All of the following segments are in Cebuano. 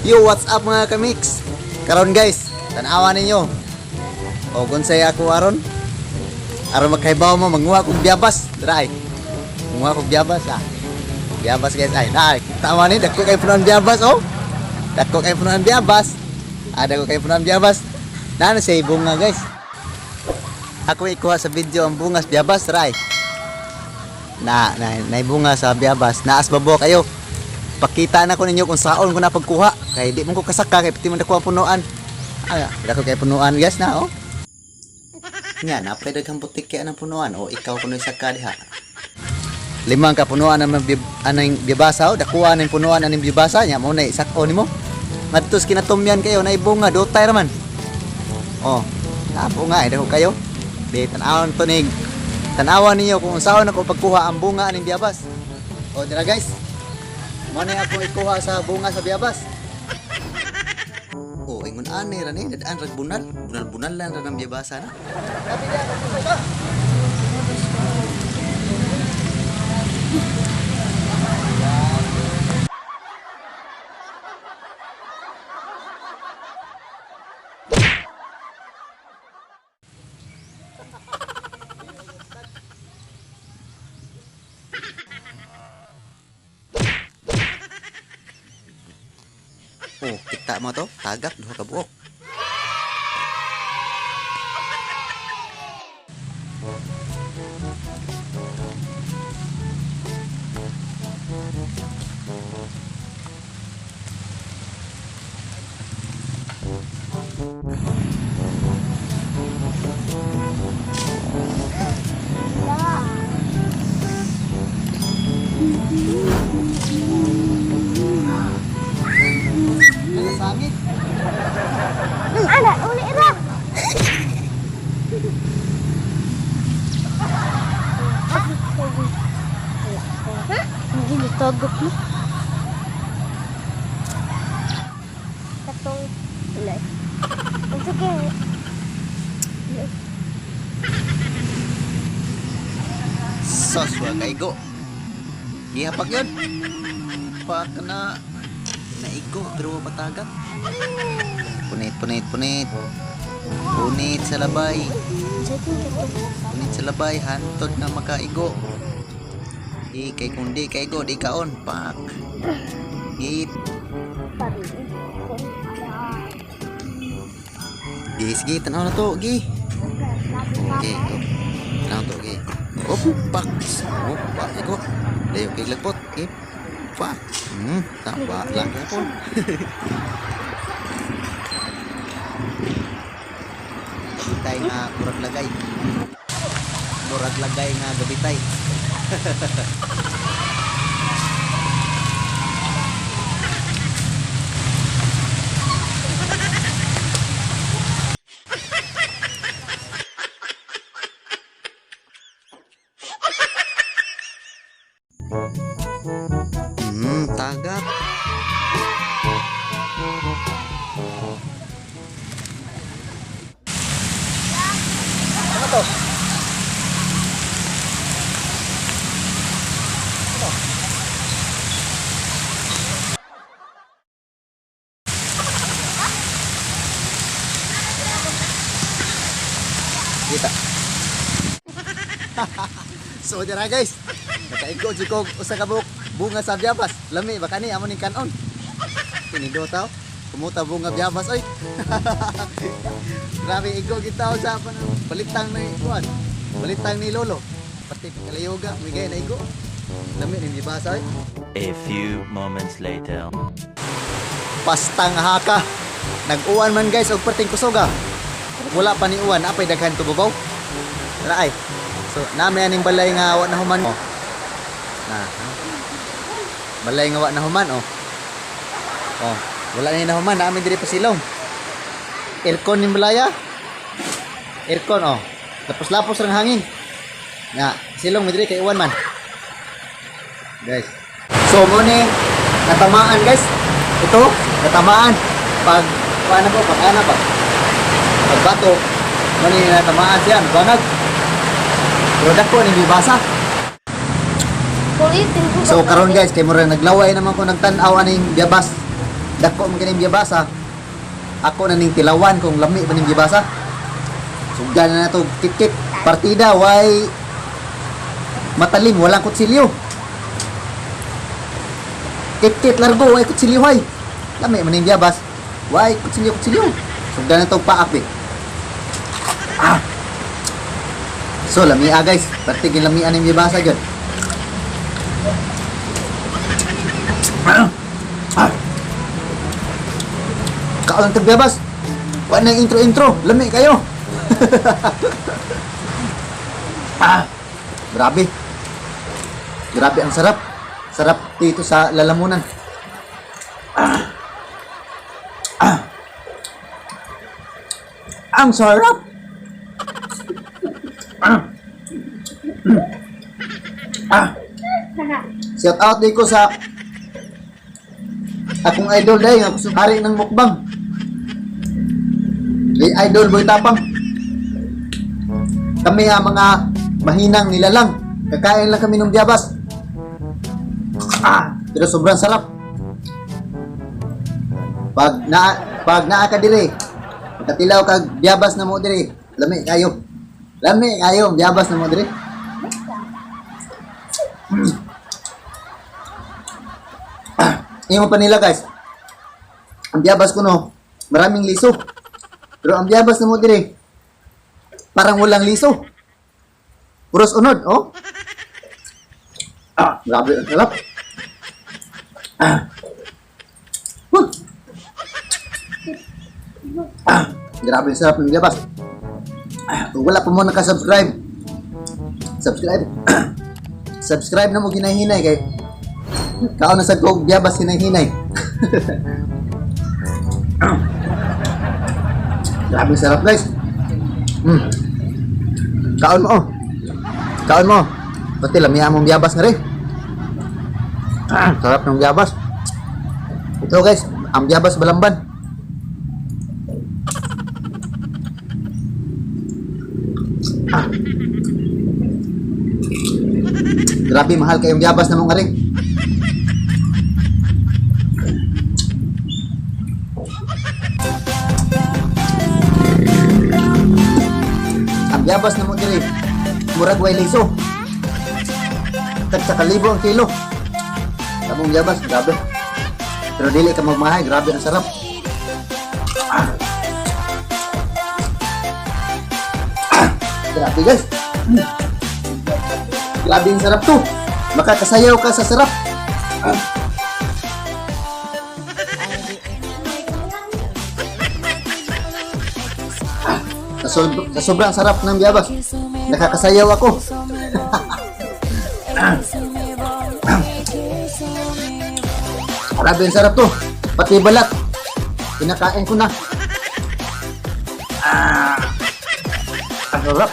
Yo, what's up mga kamix? Karon guys, tanawa ninyo. O kunsay ako aron? Aron makaibaw mo manguha kog biyabas. Dira ay. Manguha kog biyabas ah. Biyabas guys ay. Na, tama ni dako kay punuan biyabas oh. Dako kay punuan biyabas. Ah, dako kay punuan biyabas. Nana say bunga guys. Ako ikuha sa video ang bungas biyabas dira ay. Na na nay bunga sa biyabas. Naas babo kayo. Pakita na ko ninyo kung saon ko na pagkuha. Kay di mo ko kasaka kay piti man dako ang punuan. Ah, dako kay punuan guys na oh. Nga na pwede kang butik kay anang punuan o ikaw kuno saka diha. Limang ka punuan ang anang biyabasa oh, dakuha ning punuan aning biyabasa nya mo na isako nimo. Ngadto sa kinatumyan kayo na bunga dotay ra man. Oh, na bunga ay dako kayo. Di tan-awon to ning tan-awan ninyo kung unsaon ako pagkuha ang bunga aning biyabas. Oh, dira guys. Mo na ako ikuha sa bunga sa biyabas. Oh, ingon ani ra ni dadaan rag bunal. Bunal-bunal lang ra ng biyabasa na. Oh, kita mo to, tagak duha ka buok. Sangit. Ana, uli ra. Ha? Hindi natagok mo. Katong ulay. Sige. Sos wa kaigo. Gihapag yun. Pak na naigo pero wa patagak. Punit, punit, punit. Punit sa labay. Sige, katong. Punit sa labay hantod nga makaigo. Di kay kung di kaigo di kaon. Pak. Git. Gi sige tanaw na to gi. Okay, go. Tanaw to gi. Op, pak. Oh, pak igo. Layo kay lagpot. Gi. Pak. Tama lang yapon. Gabitay nga murag lagay. Murag lagay nga gabitay. Tagak. Ano to? Kita. So dira guys. Nakaigo jud ko usa ka buok bunga sa biyabas. Lami ba kani amo ning kanon. Tinido taw. Kumuta bunga biyabas oy. Grabe igo gid taw sa balitang ni kuan. Balitang ni lolo. Pati kalayoga migay na igo. Lami ning biyabas oy. A few moments later. Pastang haka. Nag-uwan man guys og perting kusoga. Wala pa ni uwan, apay daghan tububaw. Tara ay. So, nami aning balay nga wa na human. Oh. Na. Ha? Balay nga wa na human oh. Oh, wala ni nahuman, namin diri pa silong. Aircon ning balaya. Aircon oh. Lapos-lapos rang hangin. Na, silong mi diri kay uwan man. Guys. So mo ni natamaan guys. Ito, natamaan. Pag paano po, pag ana ba? Pag bato, mo ni natamaan siya, bangag. Pero dako ni bibasa. Kulitin ko. So karon guys, kay murag naglaway naman ko nagtan-aw aning biyabas. Dako man kining biyabasa. Ako na ning tilawan kung lami pa ning biyabasa. Sugdan na nato kit-kit. Partida way matalim, walang kutsilyo. Kit-kit largo, way kutsilyo hay. Lami man ning biyabas. Way kutsilyo kutsilyo. Sugdan na to paak eh. Ah. So lamia guys, perti lamia ning biyabasa gyud. Ah. Ah. Kaon tag biyabas. Wa na intro-intro, lami kayo. Ah, grabe. Grabe ang sarap. Sarap dito sa lalamunan. Ah. Ah. Ang sarap. Ah. Ah. Shout out din ko sa akong idol dahil nga hari ng mukbang. Kay Idol Boy Tapang. Kami ang mga mahinang nilalang. Kakain lang kami ng biyabas. Ah, pero sobrang sarap. Pag naa ka dire, pagkatilaw kag biyabas na mo dire, lami kayo. Lami kayo ang biyabas na mo dire. Ah, imo pa nila guys. Ang biyabas ko no, maraming liso. Pero ang biyabas na mo dire, parang walang liso. Puros unod, oh. Ah, grabe ang sarap. Ah. Huh. Ah, grabe ang sarap ng biyabas. Ah, kung wala pa mo naka-subscribe, subscribe. Subscribe na mo ginahinay kay kaon na sa kog biyabas hinahinay. Ah. Grabe ang sarap guys. Kaon mo oh. Kaon mo. Pati lamiya mong biyabas na rin. Ah, sarap ng biyabas. Ito guys, ang biyabas balamban. Ah. Grabe, mahal kayong biyabas na mong aring. Ang biyabas na mong diri, murag way liso. Tag sa kalibo ang kilo. Kamong biyabas, grabe. Pero dili ka magmahay, grabe ang sarap. Ah. Ah, grabe guys. Grabe ang sarap to. Makakasayaw ka sa sarap. Ah. Ah, sa sobrang sarap ng biyabas, nakakasayaw ako. Grabe ang sarap to. Pati balat. Kinakain ko na. Ah, ang sarap.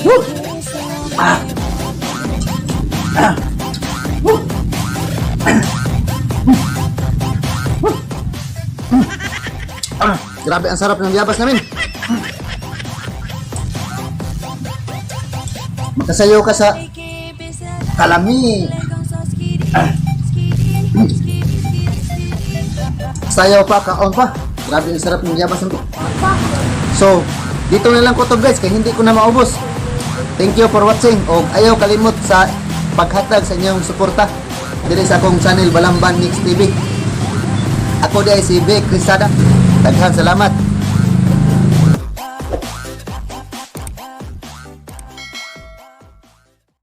Woo! Ah. Ah. Woo! Woo! Ah, grabe ang sarap ng biyabas namin. Makasayaw ka sa kalami. Ah. Sayaw pa, kaon pa. Grabe ang sarap ng biyabas nito. So, dito na lang ko to guys, kaya hindi ko na maubos. Thank you for watching. Og ayaw kalimot sa paghatag sa inyong suporta diri sa akong channel Balamban Mix TV. Ako di ay si Vic Crisada. Daghan salamat.